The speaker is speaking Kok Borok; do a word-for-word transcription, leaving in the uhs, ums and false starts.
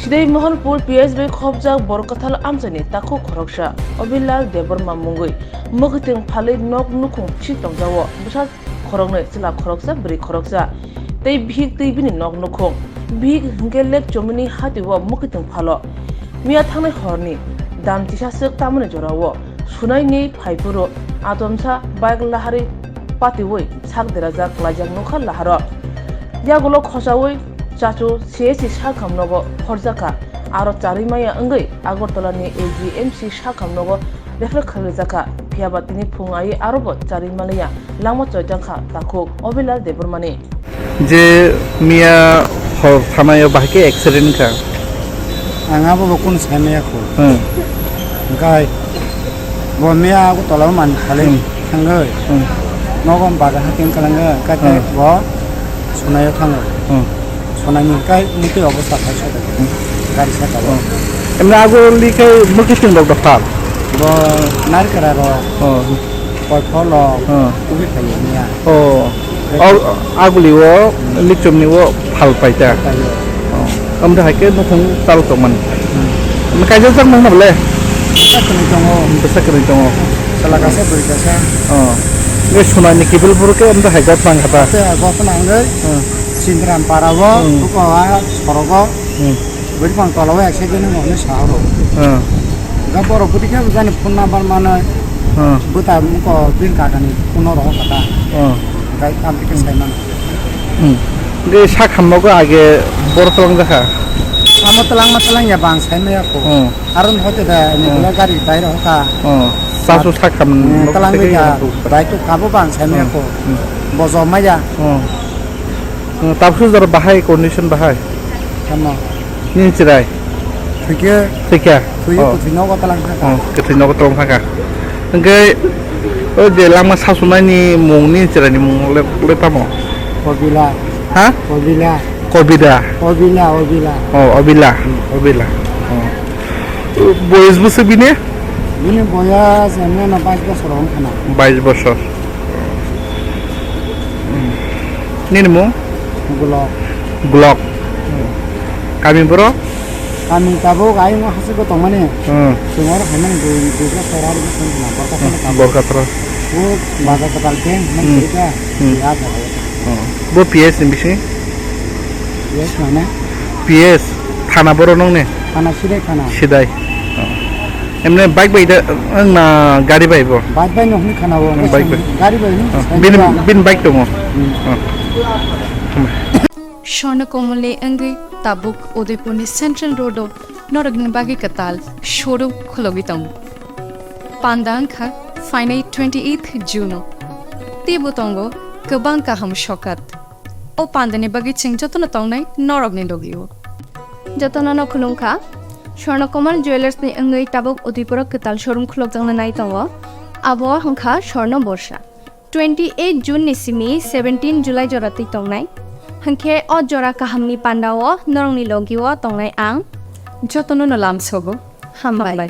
Dei Mohanpur P S bai khopjak borok kwthal amchaini takhuk khoroksa Obilal Debbarma mungwi mwkhwtwng phalwi nok nukhung bisi tongjao. Bwsa khoroknwi, chwla khoroksa, bwrwi khoroksa tei bihik twi bini nok nukhung. Bihik hwnkhe lek chomini hatio mwkhwtwng phalo. Miya thangnai horni dam chisaswk tamani jorao sunaini phaiphuru atomsa bike lahari patiwi sak derajak laijak nukha laharo. Yagulo khochaui chachu C S C sakham nogo horjakha. Aro charwi maya wngwi Agartala ni A G M C sakham nogo refer khlaijakha. Phiyaba tini phung ai arobo charwi maliya langma choitangkha takhuk Obilal Debbarmani. Je miya hor thanaio bahai khe accident wngkha. Ang abo bo kunu sai maya kho. Hmm. Hwnkhe bo miya abo tola o manwi phalwi Hmm. thangwi Hmm. nogo baga hatin kwlangwi hwnkhe Hmm. bo sunaio thango. Hmm. Sunaini hwnkhe mutwi obo sakha soda. Hmm. Gari saka o. Hmm. Emni ago likhe mwkhwtwng rok da phal? Bo narikra rok. Oh. Koipholo Oh. kubui phaio miya. Oh. Ag-, aguli o likchomni o phal paita. Phaio. Oh. Amda haikhe nukhung chalo tongmani. Hmm. Amda kaijak jak nang nabole? Bwsa kwrwi tongo. Bwsa kwrwi tongo. Chwla kaisa bwrwi kaisa. Oh. Nge sunani kibil buru khe amda hai gotna nang kha ta? Tei gotna nangwi Hmm. Sindram para o, Hmm. buko ha sorogo. Hmm. Bwrwi bang tola o accident wngmani sa oro. Hmm. Ga borok bwtwi khe jani phone number mano. Hmm. Bwta mukho bini kakani phone oro kata. Hmm. Gai tam tike sai mano. Hmm. Ge sak hamno go age bor tlang jakha. Amo tlang ma tlang ya bang sai maya ko. Hmm. Aron hote da ni Hmm. bela gari bai ro ka. Hmm. Sasu sak ham Hmm, nok tlang tike ga ya. Bai to kabo bang sai maya Hmm. ko. Hmm. Bojo maya. Hmm. Hmm, tabuk jora bahai condition bahai. Tamo. Nini chwrai? Thwikhe. Thwikha? Thwikhe Oh. Kwthwi nogo talang thangkha. Oh, kwthwi nogo talang thangkha. Hwnkhe o je langma sasunai ni mung, nini chwrai ni mung le, le tamo? Obila. Ha? Obila. Kobida? Obila, Obila. Oh, Obila. Hmm. Obila. Oh. Boyes bwswk bini? Bini boyes emno no bais bosor wngkha na. Bais bosor. Hmm. Nini mung? Glok. Glok. Hmm. Kami boro? Kami tabuk ayung hasi ko tongmani. Hmm. Sengor haimani dui, dui bosor ari bosor na, borka Hmm, sana tabuk. Borka tro. Bu baga katal keng, man Hmm. kerja, Hmm. ya tabuk. Hmm. Bo P S ni bisi? P S mane? P S, thana boro nong ne? Thana Sidai thana. Sidai. Emne bike bai da, wng na gari bai bo? Bike bai no hwnwi khana o, Bike bai. Gari bai no, Ah, cycle bini, ba. Bini bike tongo. Hmm. Ah. Swarna Komal ni wngwi tabuk Udaipur ni Central Road o norok ni bagwi kwtal showroom khulogwi tongo. Panda wngkha phainai twenty eighth June o. Teibo tongo kwbang kaham sokat. O pandani bagwi chwng jotono tongnai norokni logi o. Jotono no khulumkha. Swarna Komal Jewellers ni wngwi tabuk Udaipur o kwtal showroom khulokjakna nai tongo. Abo wngkha Swarna Borsa. Twenty eight June ni simi seventeen July jora twi tongnai. Hwnkhe o jora kahamni panda o norokni logi o tongnai ang. Jotono no lamsogo. Hambai.